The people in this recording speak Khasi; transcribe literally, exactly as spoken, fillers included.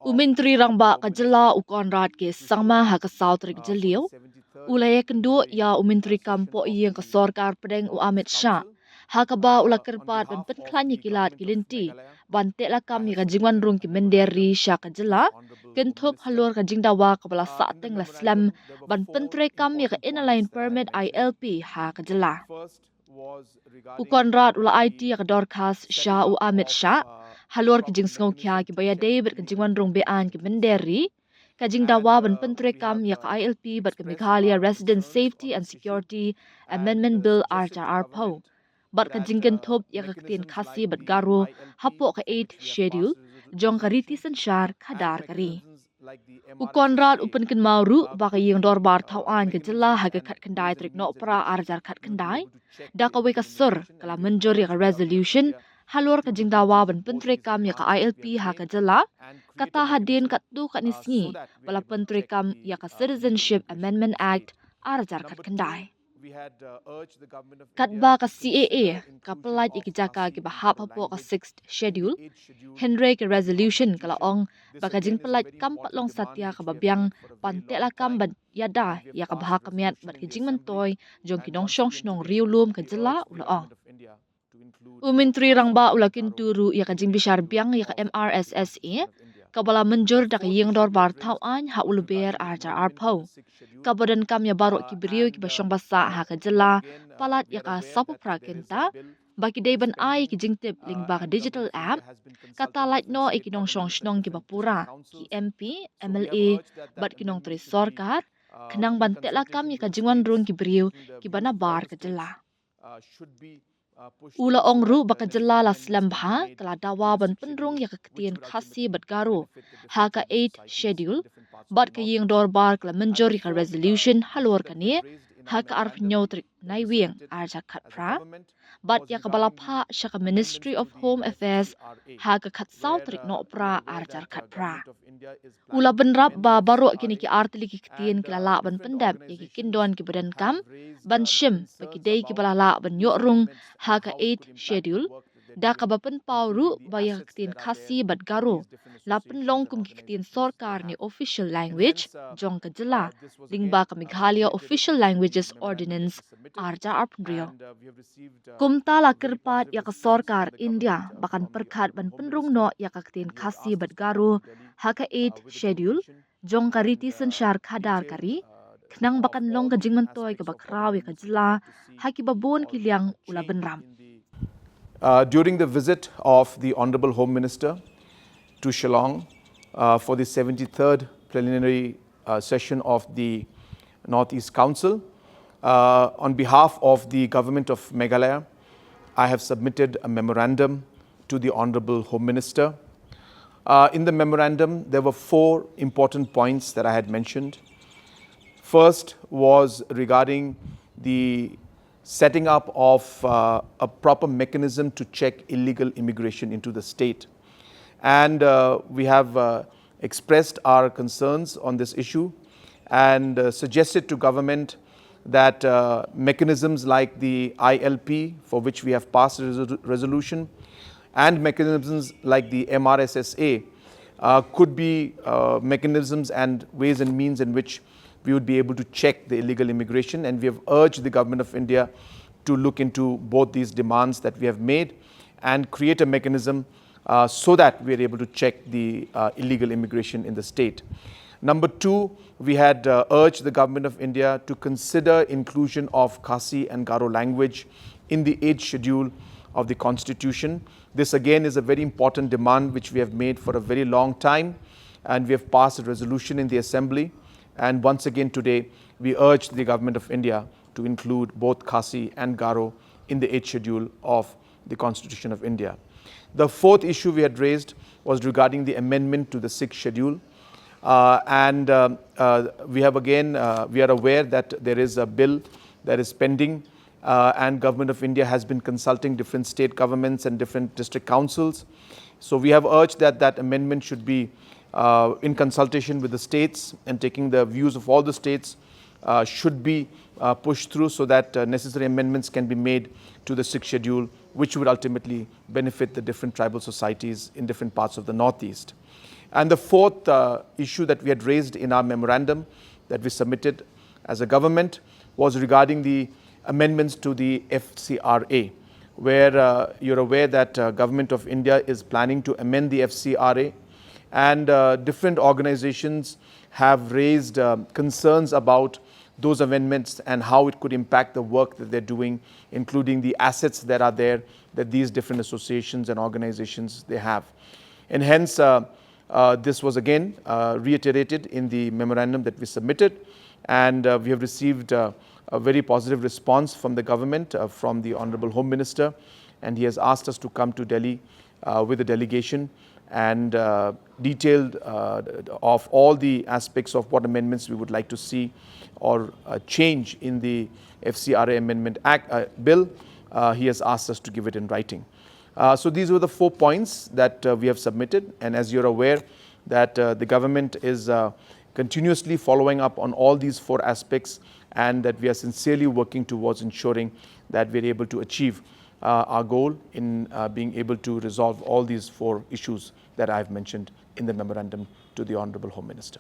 U Myntri Rangbah ka jylla u Conrad K Sangma ha ka saw tarik Jylliew u la ïakynduh ïa u Myntri kam poh ïing ka sorkar pdeng u Amit Shah, ha kaba u la kyrpad ban pynkhlaiñ ïa ki lad ki lynti ban teh lakam ïa ka jingwan rung ki mynder ri sha ka jylla, kynthup halor ka jingdawa kaba la sahteng la slem ban pyntreikam ïa ka Inner Line Permit, I L P, ha ka jylla. U Conrad u la aiti ïa ka dorkhas sha u Amit Shah halor ki jingsngewkhia kiba ïadei bad ka jingwan rung be-aiñ ki mynder ri, ka jingdawa ban pyntreikam ïa ka I L P bad ka Meghalaya Resident Safety and Security Amendment Bill ar hajar arphew, bad ka jingkynthup ïa ka ktien Khasi bad Garo hapoh ka Eighth Schedule jong ka riti synshar khadar ka ri. U Conrad u pynkynmaw ruh ba ka ïing dorbar thaw aiñ ka jylla ha ka khatkhyndai tarik Nohprah ar hajar khatkhyndai, da kawei ka sur ka la mynjur ïa ka resolution halor ka jingdawa ban pyntreikam ïa ka I L P ha ka jylla, kata hadien katto katne sngi ba la pyntreikam ïa ka Citizenship Amendment Act ar hajar khatkhyndai. Katba ka C A A ka pyllait ïa ki jaka kiba hap hapoh ka Sixth Schedule, hynrei ka resolution ka la ong ba ka jingpyllait kam pat long satia kaba biang ban teh lakam ban ïada ïa ka bha ka miat bad ka jingmyntoi jong ki nongshong shnong riewlum ka jylla, u la ong. U Myntri Rangbah u la kyntu ruh ïa ka jingbishar biang ïa ka M R S S A kaba la mynjur da ka ïing dorbar thaw aiñ ha u Lber ar hajar arphew, kaba donkam ïa baroh ki briew kiba shong ba sah ha ka jylla palat ïa ka sawphew phra kynta, ba ki dei ban ai ki jingtip lyngba ka digital app, kata lait noh ïa ki nongshong shnong kiba pura, ki M P, M L A bad ki nongtrei sorkar, khnang ban teh lakam ïa ka jingwan rung ki briew kiba nabar ka jylla. U la ong ruh ba ka jylla la slem bha ka la dawa ban pynrung ïa ka ktien Khasi bad Garo ha ka Eighth Schedule, bad ka ïing dorbar ka la mynjur ïa ka resolution halor kane ha ka arphew hynñiew tarik Naiwieng ar hajar khatphra, bad ïa kaba la phah sha ka Ministry of Home Affairs ha ka khatsaw tarik Nohprah ar hajar khatphra. U la bynrap ba baroh kine ki artylli ki ktien ki la lah ban pyndep ïa ki kyndon kiba donkam ban shim ba ki dei kiba la lah ban ïoh rung ha ka Eighth Schedule, da kaba pynpaw ruh ba ïa ka ktien Khasi bad Garo la pynlong kum ki ktien sorkar ne official language jong ka jylla lyngba ka Meghalaya Official Languages Ordinance ar hajar arphew hynriew. Kumta la kyrpad ïa ka sorkar India ba kan pyrkhat ban pynrung noh ïa ka ktien Khasi bad Garo ha ka Eighth Schedule jong ka riti synshar khadar ka ri, khnang ba kan long ka jingmyntoi kaba khraw ïa ka jylla ha kiba bun ki liang, u la bynrap. Uh, during the visit of the Honorable Home Minister to Shillong uh, for the seventy-third preliminary uh, session of the Northeast Council, uh, on behalf of the Government of Meghalaya, I have submitted a memorandum to the Honorable Home Minister. Uh, in the memorandum, there were four important points that I had mentioned. First was regarding the setting up of uh, a proper mechanism to check illegal immigration into the state. And uh, we have uh, expressed our concerns on this issue and uh, suggested to government that uh, mechanisms like the I L P, for which we have passed a resolu- resolution, and mechanisms like the M R S S A uh, could be uh, mechanisms and ways and means in which we would be able to check the illegal immigration. And we have urged the Government of India to look into both these demands that we have made and create a mechanism uh, so that we are able to check the uh, illegal immigration in the state. Number two, we had uh, urged the Government of India to consider inclusion of Khasi and Garo language in the eighth schedule of the Constitution. This again is a very important demand which we have made for a very long time, and we have passed a resolution in the Assembly. And once again today, we urge the Government of India to include both Khasi and Garo in the eighth schedule of the Constitution of India. The fourth issue we had raised was regarding the amendment to the sixth schedule. Uh, and um, uh, we have again, uh, we are aware that there is a bill that is pending, uh, and Government of India has been consulting different state governments and different district councils. So we have urged that that amendment should be uh, in consultation with the states and taking the views of all the states uh, should be uh, pushed through so that uh, necessary amendments can be made to the Sixth Schedule, which would ultimately benefit the different tribal societies in different parts of the Northeast. And the fourth uh, issue that we had raised in our memorandum that we submitted as a government was regarding the amendments to the F C R A, where uh, you're aware that uh, Government of India is planning to amend the F C R A, and uh, different organizations have raised uh, concerns about those amendments and how it could impact the work that they're doing, including the assets that are there that these different associations and organizations they have. And hence, uh, uh, this was again uh, reiterated in the memorandum that we submitted, and uh, we have received uh, a very positive response from the government, uh, from the Honorable Home Minister, and he has asked us to come to Delhi uh, with a delegation and uh, detailed uh, of all the aspects of what amendments we would like to see or uh, change in the F C R A Amendment Act uh, bill. Uh, he has asked us to give it in writing. Uh, so these were the four points that uh, we have submitted, and as you're aware, that uh, the government is uh, continuously following up on all these four aspects, and that we are sincerely working towards ensuring that we're able to achieve uh, our goal in uh, being able to resolve all these four issues that I've mentioned in the memorandum to the Honorable Home Minister.